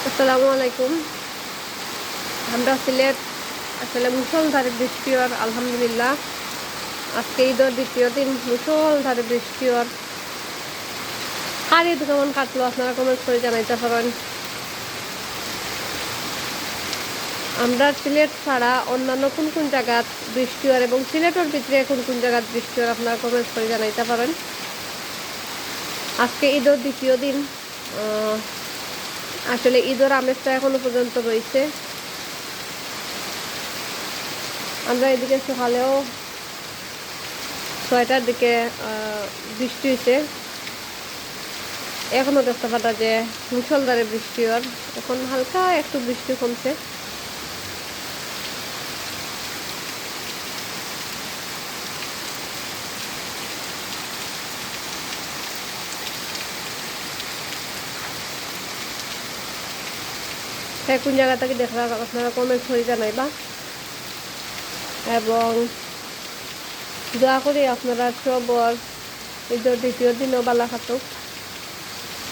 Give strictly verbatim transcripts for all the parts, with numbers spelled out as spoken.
আসসালামু আলাইকুম। আমরা সিলেট আসলে মুষলধারে বৃষ্টি অর, আলহামদুলিল্লাহ। আজকে ঈদর দ্বিতীয় দিন, মুষলধারে বৃষ্টি অর। কার ঈদ কেমন কাটলো আপনারা comment করি জানাইতা পারইন। আমরা সিলেট ছাড়া অন্যান্য কোন কোন জাগাত বৃষ্টি অর এবং সিলেটর ভিতরে কোন কোন জাগাত বৃষ্টি অর আপনারা comment করি জানাইতা পারইন। আজকে ঈদর দ্বিতীয় দিন, আহ, আসলে ঈদর আমেজটা এখনো পর্যন্ত রইছে। আমরা এদিকে সকালেও ছয়টার দিকে, আহ, বৃষ্টি অইছে। এখনো দেখতা পাররা যে মুষলধারে বৃষ্টি অর। এখন হালকা একটু বৃষ্টি কমছে। কে কোন জাগা থাকি দেখরা আপনারা comment করি জানাইবা, এবং দোয়া করি আপনারা সবর ঈদর দ্বিতীয় দিনও বালা কাটুক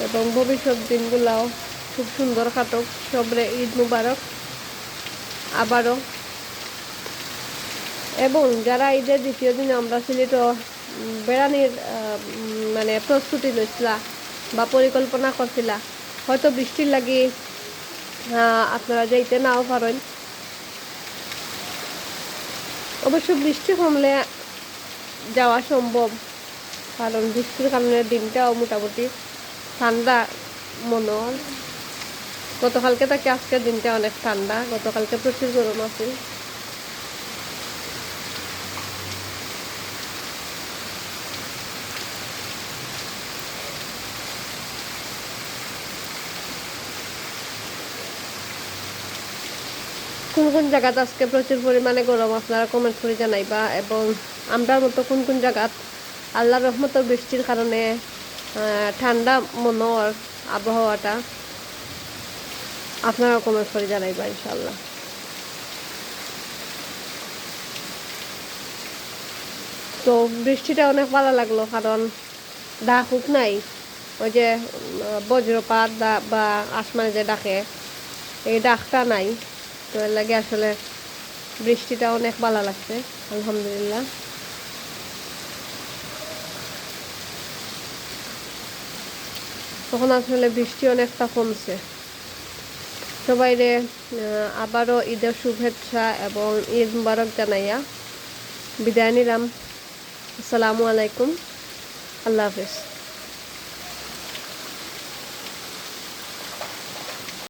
এবং ভবিষ্যৎ দিনগুলাও খুব সুন্দর কাটুক। সবরে ঈদ মুবারক আবারও। এবং যারা ঈদর দ্বিতীয় দিন আমরা সিলেটো, উম, বেড়ানির, আহ, উম, মানে প্রস্তুতি লইছিলা বা পরিকল্পনা করছিলা, হয়তো বৃষ্টির লাগি, আহ, আপনারা যাইতে নাও পারইন। অবশ্য বৃষ্টি কমলে যাওয়া সম্ভব, কারণ বৃষ্টির কারণে দিনটাও মোটামুটি ঠান্ডা মনে অর। গতকালকে থাকি আজকের দিনটা অনেক ঠান্ডা, গতকালকে প্রচুর গরম আছিল। কোন কোন জাগাত আজকে প্রচুর পরিমাণে গরম আপনারা comment করি জানাইবা, এবং আমরার মতো কোন কোন জাগাত আল্লাহর রহমতর বৃষ্টির কারণে, আহ, ঠান্ডা মনে অর আবহাওয়াটা, আপনারা comment করি জানাইবা ইনশাআল্লাহ। তো বৃষ্টিটা অনেক বালা লাগলো, কারণ ডাকুক নাই, ওই যে, উম, বজ্রপাত বা, বা আসমানে যে ডাকে, এই ডাকটা নাই। তো এর লাগি আসলে বৃষ্টিটা অনেক বালা লাগছে, আলহামদুলিল্লাহ। তখন আসলে বৃষ্টি অনেকটা কমছে। সবাইরে, আহ, আবারও ঈদের শুভেচ্ছা এবং ঈদ মুবারক জানাইয়া বিদায় নিলাম। আসসালামু আলাইকুম, আল্লাহ হাফেজ।